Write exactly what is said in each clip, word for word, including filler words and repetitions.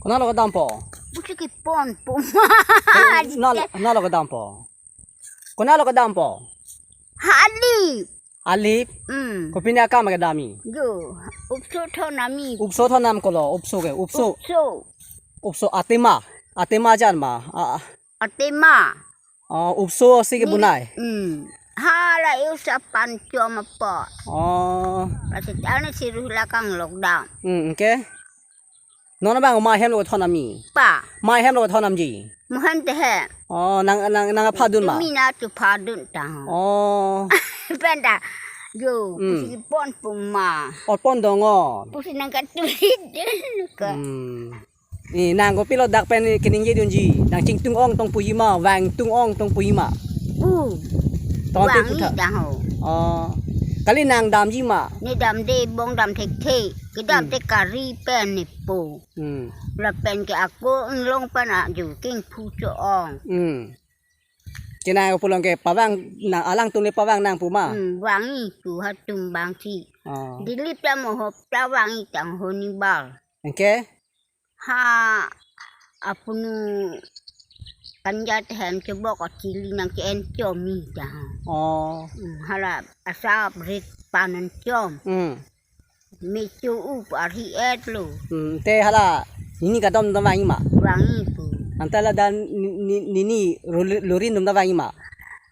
Konatlo kedampo? Pusi kepon po ma. Nalo, nalo kedampo? Konatlo kedampo? Alip. Alip? Hmm. Kopine akam kedamji? Jo, upso thon nami. Upso thon nam kolo, upso ke, upso. Upso. Upso athema. Athema jan ma. A, a. Athema. Oh, upso si ke bunai. Hmm. Hala eu sa panchom apo. Oh. Lasi ane si ruhila kang lockdown. Hmm, okay. Non abang ma hem lo thon nami. Pa. Ma hem lo thon namji. Mo hem te he. Oh, nang, nang, nang phadun ma. Tumi na tu phadun tang. Oh. Penta. Jo, hmm, pusi kepon po ma. Ot pon dong o. Pusi nang katulit din ke. Hmm. Ni nang kopilo dak pen keningje dunji. Nang chingtung ong tong puji ma, vang tung ong tong puji ma. Pu. Tong te vang putha. Ni dang ho. Oh. Kali nang damji ma. Ne damde bong dam thekthe. Kedam, hmm, te kari pen ne po. Hmm. Lapen ke ako inglong pen ajo kingphu cho-ong. Hmm. Ke nang pulo ke pavang nang alangtum le pavang nang pu ma. Hmm, vangji pu hatum bang si. Oh. Dilip ta mo hop ta vangji tang ho ni bal. Anke? Ha apunu kanja te hem chebok achili nang ke-en chomi ta. Oh. Hmm, hala asap rit panon chom. Hmm. Mecho up arhi et lo. Hmm, te hala nini kedam dam vangji ma. Vangji pu. Anta ladak ni, ni, nini luri-, lurin dam dam vangji ma.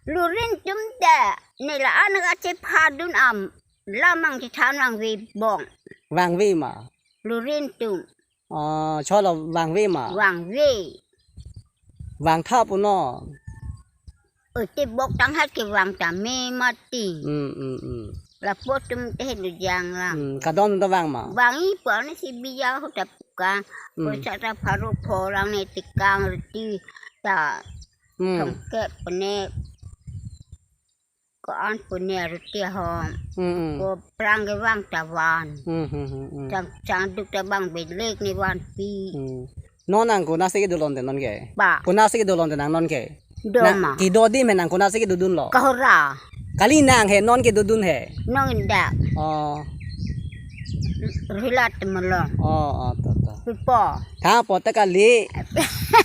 Lurin tum te ne la anak ache phadun am lamang chethan vangve bong. Vangve ma. Lurin tum. Oh, cholo vangve ma. Vangve. Vangtha punon. Oi, te bok tang hat ke vang tame mati. Hmm, hmm, hmm. Lapu atum te he dujang lang. Hmm, kedam ta vang ma. Vangji pu ane si biya ho ta puka. Hmm. Ko sa ta pharo pho lang ne tikang riti ta. Hmm. Thongkep pene ko-an pene riti hom. Hmm, hmm. Ko prang ke vang ta van. Hmm, hmm, hmm, hmm. Chang, chang duk ta vang belek ne vanpi. Hmm. Non nang konatsi kedo lon te non ke? Ba. Konatsi kedo lon te nang non ke? Do ma. Na kedo adim he nang konatsi kedodun lo? Kahora. Kali nang he non kedodun he? Non indak. Oh. Rilat malong. Oh, oh, to, to. Pipo. Tha po ta kali.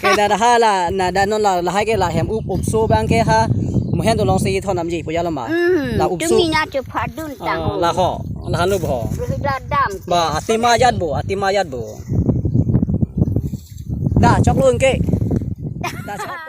Ke dak hala, na dak non la, lahai ke la hem up, upso abang ke ha. Mo hem dolong si thon namji pu jalo ma. Hmm. La upso. Tumi na cho phadun tang. Oh, la ho. La halo bo. Ruhila dam. Ba, athema jat bo, athema jat bo. Da, choklo anke. Da, chok.